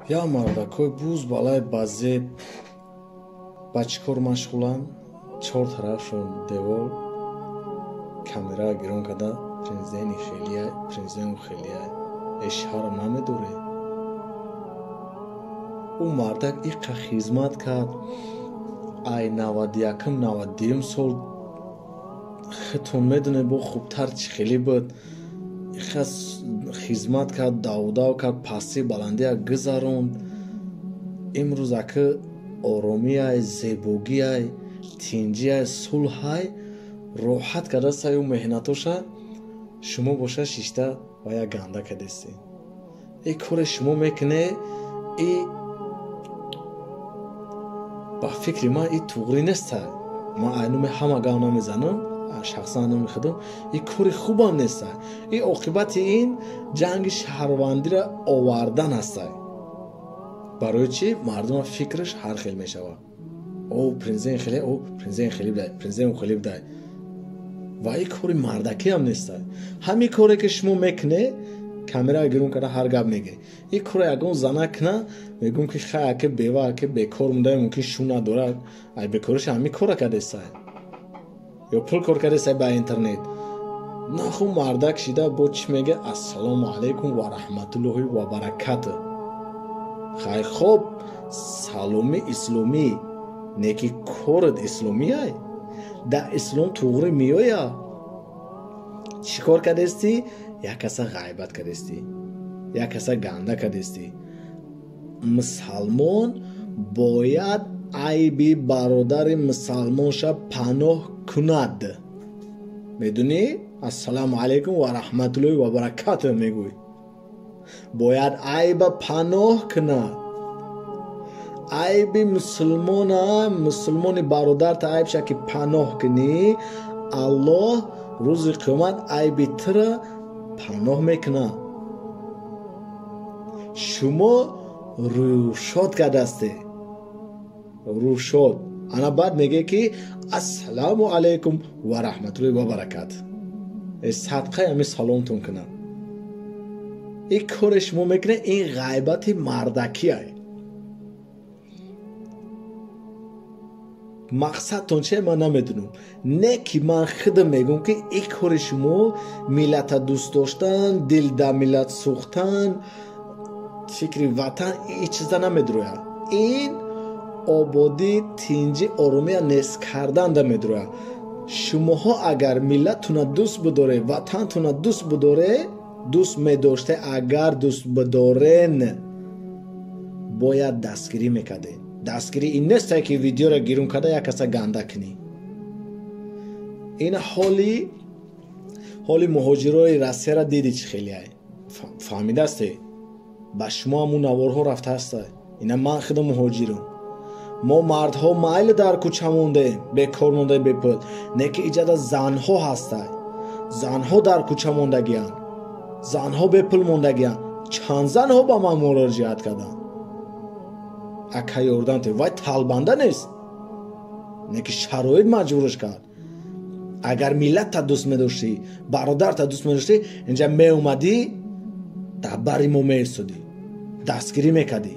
Я мардакой буз балай ба зеб ба чӣ кор машғуланд? Чор тарафшон девор, камера гирон карда, президенти хелия, президент хелия. Э, шарм намедоре? Ӯ мардак иққа хизмат кард, ай 91-м, 92-юм сол, худтон медонед бо хубтар чӣ хеле буд. Иққа хизмат кард, давдав кард, пастӣ баландия гузаронд. Имрӯз ака оромиай, зебогиай, тинҷиай, сулҳай, роҳат карда саю меҳнатоша. Шумо боша шишта ва як ганда кардестед. И коре шумо мекуне, и ба фикри ман и туғрӣ нестай. Ман айнуми ҳама гап намезанам, шахсан номи худам. И кори хубам нестай. И оқибати ин ҷанги шаҳрвандиро овардан ҳастай. Барои чӣ? Мардума фикраш ҳар хел мешавад. О, президент хеле, о, президент хеле будай, президент хеле будай. Ва ин кори мардакиам нестай. Ҳамин коре ки шумо мекуне, камера гирон карда ҳар гап мегӯ. Ин коро ягон зана куна, мегӯм ки хай, аке бева, аке бекор мундай, мумкин шу надорад, ай бекориша ҳамин кора кардестай ё пул кор кардестай ба интернет. Наху мардак шида бо чӣ мега? Ассалому алайкум ва раҳматуллоҳи ва баракату. Хай, хоб, саломи исломӣ, неки корат исломиай? Дар ислом туғрӣ меоя? Чӣ кор кардестӣ? Як каса ғайбат кардестӣ, як каса ганда кардестӣ. Мусалмон бояд айби бародари мусалмонша паноҳ кунад. Медунӣ, ассалому алайкум ва раҳматуллоҳи ва баракату мегӯй, бояд айба паноҳ кунад. Айби мусулмона, мусулмони бародарта айбша ки паноҳ кунӣ, Аллоҳ рӯзи қиёмат айби тура паноҳ мекунад. Шумо рӯшод кардасте, рӯшод. Ана баъд мегӯе ки ассалому алайкум ва раҳматуллоҳи ва баракат. Садқаи ҳамин саломтон кунад. Ин коре шумо мекунед, ин ғайбати мардакиай. Мақсадтон че, ман намедунам. Не ки ман худам мегӯм ки ин кори шумо миллата дӯст доштан, дил да миллат сӯхтан, фикри ватан, ин чиза намедурояд. Ин ободӣ, тинҷӣ, оромия нест карданда медурояд. Шумоҳо агар миллаттуна дӯст бидоре, ватантуна дӯст бидоре, дӯст медоште, агар дӯст бидорен, бояд дастгирӣ мекардед. Дастгирӣ ин несте ки видеоро гирун карда як каса ганда кунӣ. Ин ҳоли муҳоҷирои Россияро диди чӣ хелеай? Фаҳмидасте? Ба шумо ҳамун наворҳо рафтааста. Ина ман худам муҳоҷирам. Мо мардҳо майли дар кӯча мондаем, бекор мондаем, бепул. Не ки иҷада занҳо ҳастай. Занҳо дар кӯча мондагианд. Занҳо бепул мондагианд. Чанд занҳо ба ман муроҷиат карданд. Ака, ёрдам те. Вай талбанда нест. Не ки шароит маҷбураш кард. Агар миллатта дӯст медоштӣ, бародарта дӯст медоштӣ, инҷа меомадӣ, дар бари мо меистодӣ, дастгирӣ мекардӣ.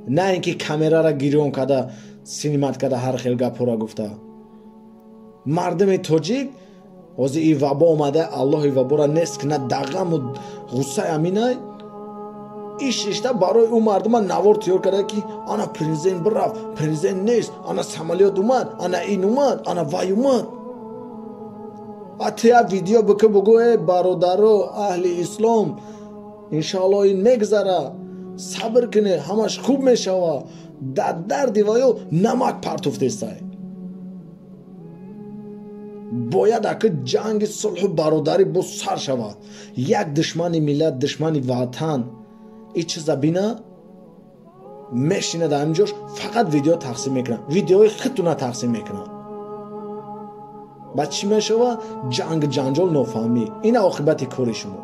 На ин ки камерара гирён карда, синимат карда, ҳар хел гапҳоро гуфта. Мардуми тоҷик ҳозир и вабо омада, Аллоҳ и вабора нест кунад, дар ғаму ғуссаи аминай иш шишта барои ӯ мардума навор тиёр карда ки ана президент бирафт, президент нест, ана самолёт омад, ана ин омад, ана вай омад. А ту як видео бикӣ, бугӯ: э бародаро, аҳли ислом, иншоаллоҳ ин мегзара, сабр кунед, ҳамаш хуб мешава. Дар дарди ваё намак партофтестай. Бояд ака ҷанги сулҳу бародарӣ боз сар шавад. Як душмани миллат, душмани ватан ин чиза бина, мешина дар ҳамин ҷош, фақат видео тақсим мекунад, видеои худтуна тақсим мекунад. Баъд чӣ мешавад? Ҷанг, ҷанҷол, нофаҳмӣ. Ина оқибати кори шумо.